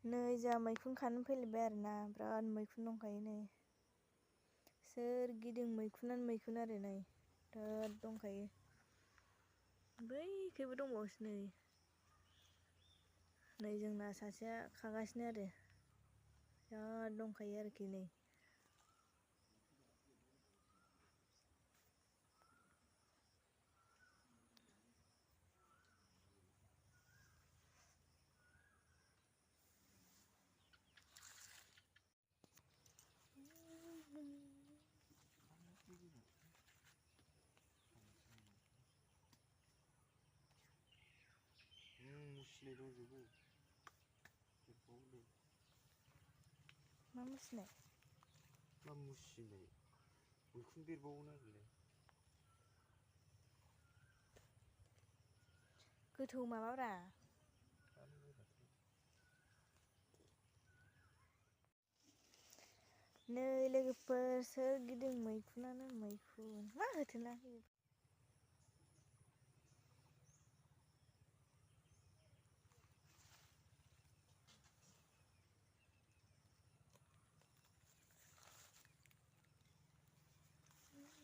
नै जोंहा मैखुन खानो फैलायबाय आरोना बिराद मैखुन दंखायो नै सोरगिदिं मैखुनानो मैखुन आरो नै बिराद दंखायो बैखैबो दंबावोसो नै जोंना सासेया खागासिनो आरो बिराद दंखायो आरोखि नै मुसिनाय दंजोबो मा मुसिनाय मा मुसिनाय मैखुन बेरबावो नालाय गोथौ माबाब्रा नै लोगोफोर सोरगिदिं मैखुनानो मैखुन मा होथेना होयो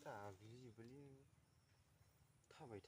गाग्लिजोबोलै थाबाय